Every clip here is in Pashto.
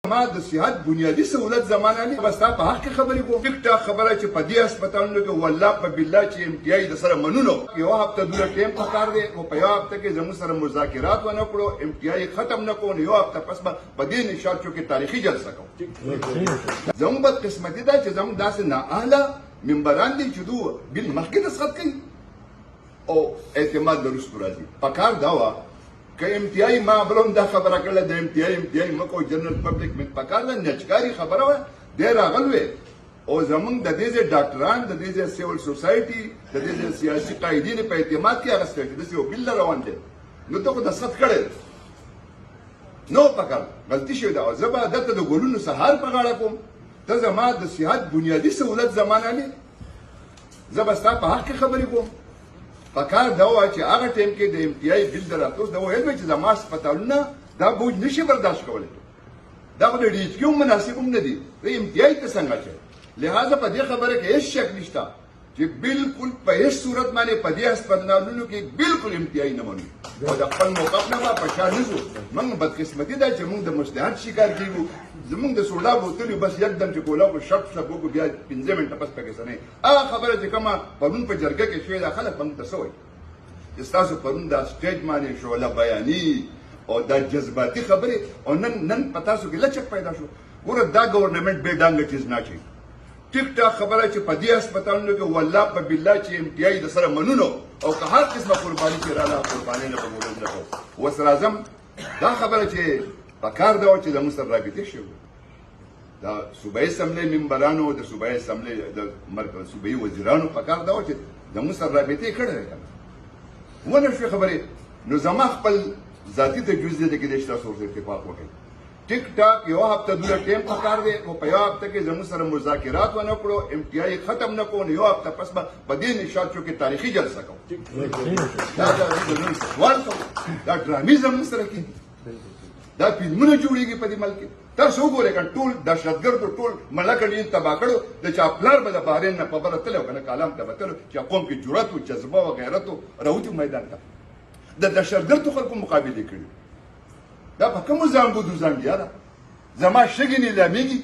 ما د صحت بنیادي سهولت زمانه نه بس تا په حق کې خبرې کوم. ټیک ټاک خبره چې په دې هسپتالونو کې والله په بالله چې ایم ټي آی د سره منونو یو هفته دوره ټایم پکار دی، خو په یو هفته کې زموږ سره مذاکرات ونه کړو، ایم ټي آی ختم نه کړو، نو یو هفته پس به په دې نشاط چوک کې تاریخي جلسه کوو. زموږ بدقسمتي ده چې زموږ داسې نااهله ممبران دي چې دوی بل مخکې دستخط کوي او اعتماد له وروسته راځي. پکار دا وه که ایم ټي آی، ما بل هم دا خبره کړله، د ایم ټي آی ایم ټي آی مه کوئ، جنرل پبلک مې پکار ده، نچکاري خبره وه. دی راغل وی او زمونږ د دې ځای ډاکټران، د دې ځای سیول سوسایټي، د دې ځای سیاسي قایدین په اعتماد کې اخیستی چې داسې یو بل روان دی، نو ته خو دستخط کړی نو پکار غلطي شوې ده. او زه به درته د ګلونو سهار په غاړه کوم، ته زما د صحت بنیادي سهولت زمانه نه، زه به ستا په حق کې خبرې کوم. پکار دا وه چې هغه ټایم کې د ایم ټي آی بل د راتلو دا ویل چې زما هسپتالونه دا بوج نشي برداشت کولی، دا خو د ډي ایچ کیو مناسب هم نه دي، د ایم ټي آی ته څنګه چې. لهذا په دې خبره کې هېڅ شک نشته چې بالکل په هېڅ صورت باندې په دې هسپتالونو کې بالکل ایم ټي آی نه منو او د خپل موقف نه به په شا نه ځو. موږ بدقسمتي ده چې موږ د مصلحت شکار کېږو. زموږ د سوډا بوتل بس یکدم چې کولا کو شپ شپ وکړو، بیا 5 منټه پس پکې څه نه. هغه خبره چې کومه پرون په جرګه کې شوې ده، خلک به موږ ته څه وایي چې ستاسو پرون دا سټیج باندې شعله بیاني او دا جذباتي خبرې او نن په تاسو کې لچک پیدا شو. ګوره، دا ګورنمنټ بې ډانګه چیز نه اچوي. ټیک ټاک خبره چې په دې هسپتالونو کې والله په بالله چې ایم ټي آی د سره منونو او که هر قسمه قرباني چې راله، قرباني نه به مورز نه کوو. اوس راځم دا خبره چې پکار دا چې زموږ سره رابطې شوې، د صوبایي اسمبلۍ ممبرانو، د صوبایي اسمبلۍ د مرکز صوبایي وزیرانو پکار دا چې زموږ سره رابطې کړې وای، که ونه شوې خبرې، نو زما خپل ذاتي تجویز دی کې چې تاسو ورسره اتفاق وکړئ. ټیک ټاک یو هفته دوره ټایم پکار دی، خو په یو هفته کې زموږ سره مذاکرات ونه کړو، ایم ټي آی ختم نه کړو، نو یو هفته پس به په دې نشاط چوک کې تاریخي جلسه کوو. دا زموږ سوال کوو، دا ډرامې زموږ سره کېږي، دا فلمونه جوړیږي په دې ملک کې. تاسو وګورئ که ټول دهشتګردو ټول ملک یې تباه کړو، د چا پلار به د بحرین نه په بره تللی و که نه کالام ته به تللی چې قوم کې جرأت و، جذبه و، غیرت و، راوتي میدان ته د دهشتګردو خلکو مقابلې کړي. دا په کومو زانګو دوزانګ یاره؟ زما شګې نیلامېږي،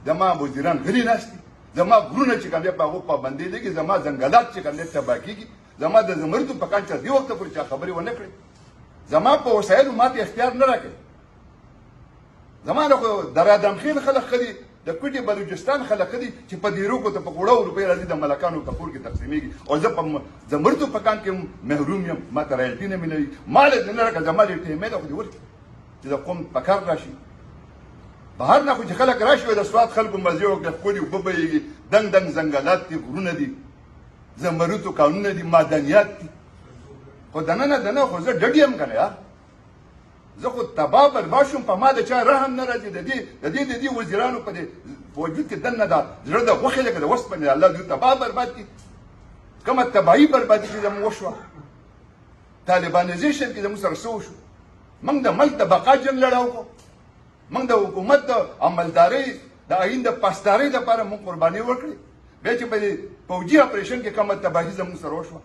زما وزیران غلي ناست دي، زما غرونه چې کوم دی په هغو پابندۍ لګي، زما ځنګلات چې کوم دی تباه کېږي، زما د زمردو په کان چې دې وخته پورې چا خبرې ونه کړې، زما په وسایلو ماته اختیار نه راکوي. زما نه خو د رادمخېل خلک ښه دي، د کوټې بلوچستان خلک ښه دي چې په دیرو کو ته په کوړو روپۍ راځي، د ملکانو په کور کې تقسیمېږي، او زه په زمردو په کان کې محروم یم، ما ته رایلټي نه ملوي، ما له دې نه راکړه. زما دې ټیمې ده خو دې ورکړي چې د قوم په کار راشي. بهر نه خو چې خلک راشي، د سوات خلکو مزې وکړي، ښکلي اوبه بهېږي، دنګ دنګ ځنګلات دي، غرونه دي، زمرتو کانونه دي، معدنیات دي، خو دننه دننه خو زه ډډ یم که نه یار، زه خو تباه برباد شوم، په ما د چا رحم نه راځي. د دې وزیرانو په دې وجود کې دننه دا زړه د غوښې لکه د وسپنې، الله دې تباه برباد کړي. کومه تباهي بربادي چې زموږ وشوه طالبانیزیشن کې، زموږ سره څه وشو؟ موږ د ملک د بقا جنګ لړاو کو، موږ د حکومت د عملدارۍ د آئین د پاسدارۍ لپاره موږ قرباني ورکړې. بیا چې په دې پوجي اپریشن کې کومه تباهي زموږ سره وشوه